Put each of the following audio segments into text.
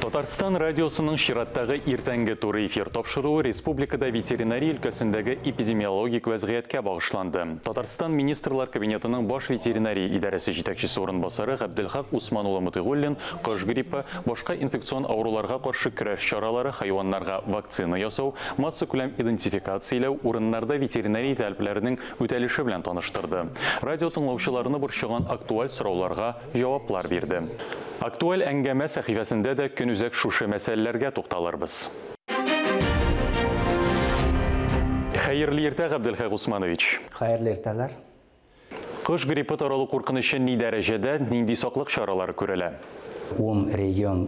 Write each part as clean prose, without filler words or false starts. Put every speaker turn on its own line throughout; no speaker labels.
Татарстан радиосының чираттагы иртәнге туры эфир тапшыруы республикада ветеринария өлкәсендәге эпидемиологик вәзгыятькә багышланды. Татарстан Министрлар Кабинетының баш ветеринария идарәсе җитәкчесе урынбасары Габделхак Усман улы Мотыйгуллин кош гриппы, башка инфекцион авыруларга каршы көрәш чаралары, хайваннарга вакцина ясау, массакүләм идентификацияләү, урыннарда ветеринария таләпләренең үтәлеше белән таныштырды. Радио тыңлаучыларны борчыган актуаль сорауларга җаваплар бирде. Актуаль әңгәмә сәхифәсендә дә көнүзәк шушы мәсьәләләргә тукталырбыз. Хәерле иртә, Габделхак Усманович!
Хәерле иртәләр!
Кош гриппы таралу куркынычы ни дәрәҗәдә, нинди саклык чаралары күрелә?
Ун регион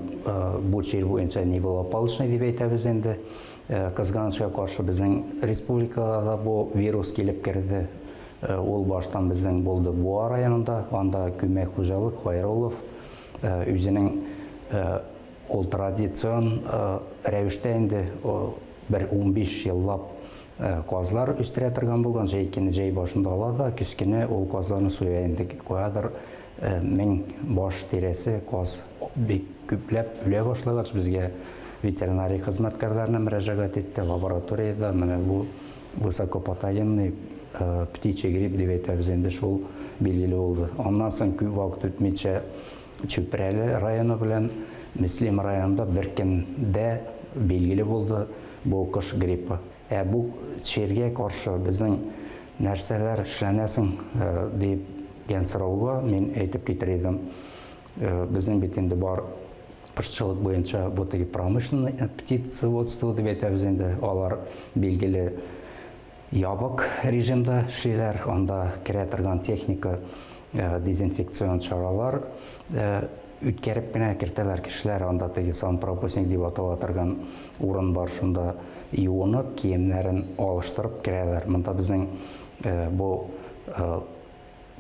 бу чир буенча неблагополучный дип әйтәбез инде. Кызганычка каршы, безнең республикага да бу вирус килеп керде. Ул баштан безнең булды Буа районында, анда күмәк хуҗалык Хайруллов үзенең ул традицион рәвештә инде бер 15 еллап казлар үстерә торган булган. Җәй көне җәй башында ала да, көз көне ул казларны суя инде. Каядыр 1000 баш тирәсе каз бик күпләп үлә башлагач, безгә ветеринария хезмәткәрләренә мөрәҗәгать итте. Лабораториядә менә бу высокопатогенный птичий грипп дип әйтәбез инде, шул билгеле булды. Аннан соң күп вакыт үтмичә Чүпрәле районы белән Мөслим районында бер көндә билгеле булды бу кош гриппы. Ә бу чиргә каршы безнең нәрсәләр эшләнә соң дигән сорауга мин әйтеп китер идем. Безнең бит инде бар кошчылык буенча бу теге промышленный птицеводство дип әйтәбез инде, алар билгеле ябык режимда эшлиләр, анда керә торган техника, дезинфекцион чаралар үткәреп кенә кертәләр кешеләр, анда теге санпропускник дип атала торган урын бар, шунда юынып, киемнәрен алыштырып керәләр. Монда безнең бу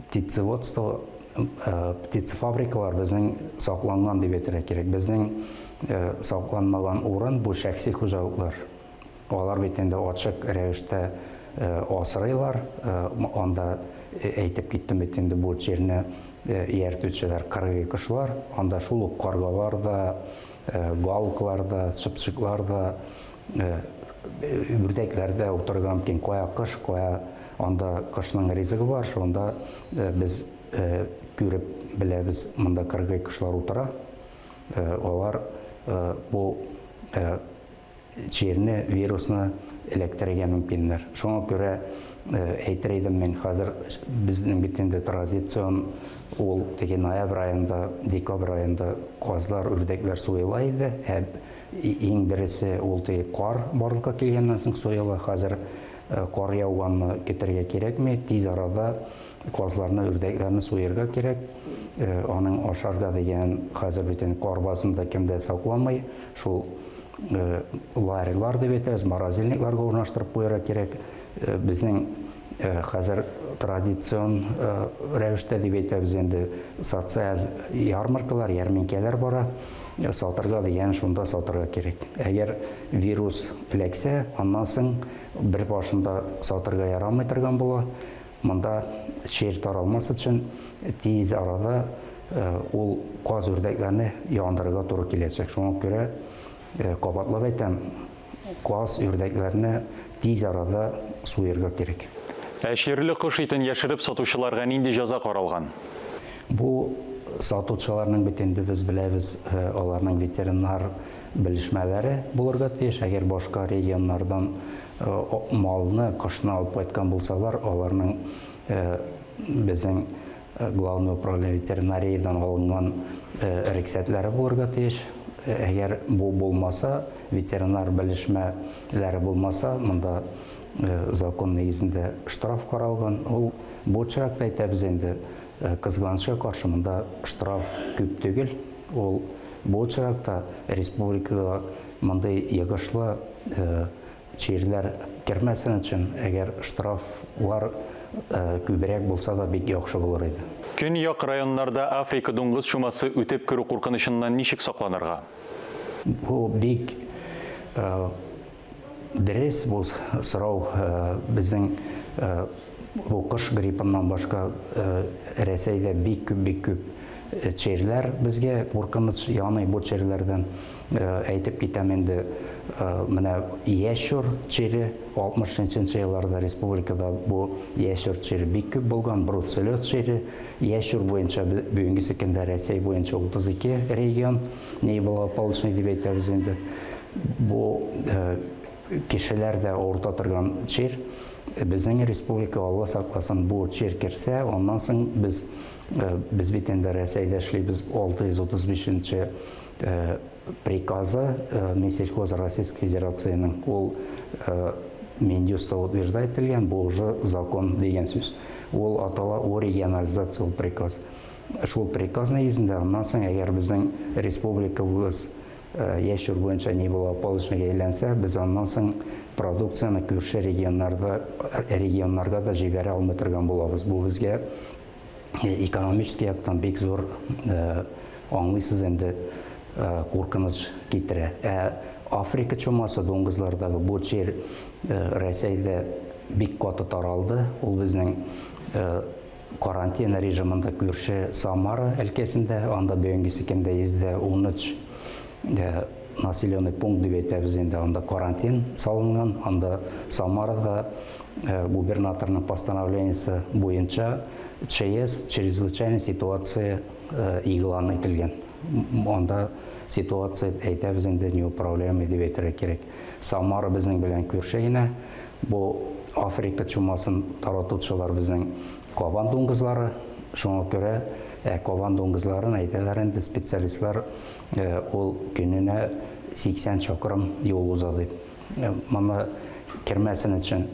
птицеводство, птицефабрикалар безнең сакланган дип әйтергә кирәк. Безнең сакланмаган урын бу шәхси хуҗалыклар. Алар бит инде ачык рәвештә асрыйлар. Анда әйтеп киттем бит инде бу чирне ияртүчеләр кыргый кошлар. Анда шул ук каргалар да, галклар да, чыпчыклар да, үрдәкләр дә утырырга мөмкин. Кая кош, кая анда кошның ризыгы бар, шунда без күреп беләбез, монда кыргый кошлар утыра. Алар бу чирне, вирусны эләктерергә мөмкиннәр. Шуңа күрә әйтер идем мин, хәзер безнең бит инде традицион ул теге ноябрь аенда, декабрь аенда казлар, үрдәкләр суела иде. Ә иң бересе ул теге кар барлыкка килгәннән соң суела. Хәзер кар яуганны көтәргә кирәкми, тиз арада казларны, үрдәкләрне суерга кирәк. Аның ашарга дигән хәзер бит инде кар базында кем дә сакламый. Шул ларьлар дип әйтәбез, морозильникларга урнаштырып куярга кирәк. Безнең хәзер традицион рәвештә дип әйтәбез инде социаль ярмаркалар, ярминкәләр бара. Сатырга дигән шунда сатырга кирәк. Әгәр вирус эләксә, аннан соң бер башында сатырга ярамый торган була. Монда чир таралмас өчен тиз арада ул каз үрдәкләрне яндырырга туры киләчәк. Шуңа күрә кабатлап әйтәм, каз үрдәкләрне тиз арада суерга кирәк.
Ә чирле кош итен яшереп сатучыларга нинди җәза каралган?
Бу сатучыларның бит инде без беләбез, аларның ветеринар белешмәләре булырга тиеш. Әгәр башка регионнардан малны, кошны алып кайткан булсалар, аларның безнең Главное управление ветеринариядән алынган рөхсәтләре булырга тиеш. Әгәр бу булмаса, ветеринар белешмәләре булмаса, монда закон нигезендә штраф каралган. Ул бу очракта әйтәбез инде, кызганычка каршы монда штраф күп түгел. Ул бу очракта республикага мондый йогышлы чирләр кермәсен өчен, әгәр штрафлар күбрәк булса да бик яхшы булыр иде.
Көньяк районнарда Африка дуңгыз чумасы үтеп керү куркынычыннан ничек сакланырга?
Бу бик дөрес бу сорау. Безнең бу кош гриппыннан башка Рәсәйдә бик күп, бик күп чирләр безгә куркыныч яный бу чирләрдән. Әйтеп китәм инде, менә ящур чире 60 нчы елларда республикада бу ящур чире бик күп булган, бруцеллез чире. Ящур буенча бүгенгесе көндә Рәсәй буенча 32 регион неблагополучный дип әйтәбез инде. Бу кешеләр дә авырта торган чир. Безнең республика, Алла сакласын, бу чир керсә, аннан соң без без бит инде Рәсәйдә эшлибез 635 нче приказы Минсельхоза Российской Федерациянең ул Минюста утверждать ителгән, бу уже закон дигән сүз. Ул атала о регионализация ул приказ. Шул приказ нигезендә аннан соң әгәр безнең республикабыз ящур буенча ни була полочныйга әйләнсә, без аннан соң продукцияне күрше регионнарда регионнарга да җибәрә алмый торган булабыз. Бу безгә экономический яктан бик зур аңлыйсыз инде куркыныч китерә. Ә Африка чумасы дуңгызлардагы бу чир Рәсәйдә бик каты таралды. Ул безнең Карантин режимында күрше Самара өлкәсендә, анда бүгенгесе көндә 113 населенный пункт дип әйтәбез инде, анда карантин салынган, анда Самарада губернаторның постановлениесе буенча ЧС, чрезвычайная ситуация игълан ителгән. Анда ситуация әйтәбез инде неуправляемый дип әйтергә кирәк. Самара безнең белән күрше генә. Бу Африка чумасын таратучылар безнең кабан дуңгызлары. Шуңа күрә ә, кабан дуңгызларын әйтәләр инде специалистлар, э, ул көненә 80 чакрым юл уза дип. Э, моны кермәсен өчен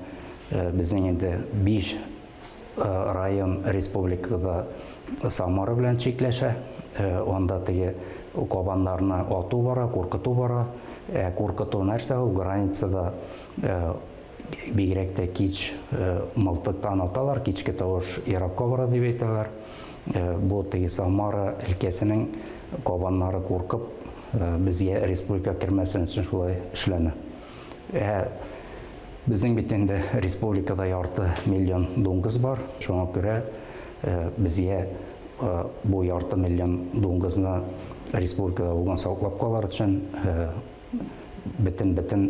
э, безнең инде 5 район республикада Самара белән чикләшә. Анда теге кабаннарны ату бара, куркыту бара. Ә куркыту нәрсә ул? Границада бигрәк тә кич мылтыктан аталар, кичке тавыш еракка бара дип әйтәләр. Бу теге Самара өлкәсенең кабаннары куркып, безгә республика кермәсен өчен шулай эшләнә. Ә безнең бит инде республикада ярты миллион дуңгыз бар. Шуңа күрә безгә бу ярты миллион дуңгызны республикада булган саклап калыр өчен бөтен-бөтен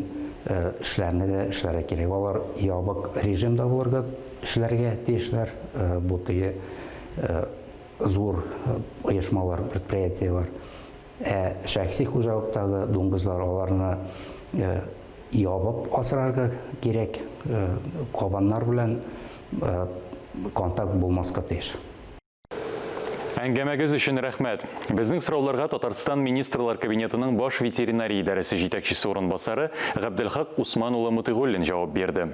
эшләрне дә эшләргә кирәк. Алар ябык режимда булырга эшләргә тиешләр. Бу теге зур оешмалар, предприятиеләр. Ә шәхси хуҗалыктагы дуңгызлар аларны ябып асрарга кирәк, кабаннар белән контакт булмаска тиеш.
Әңгәмәгез өчен рәхмәт. Безнең сорауларга Татарстан Министрлар Кабинетының Баш ветеринария идарәсе җитәкчесе урынбасары Габделхак Усман улы Мотыйгуллин җавап бирде.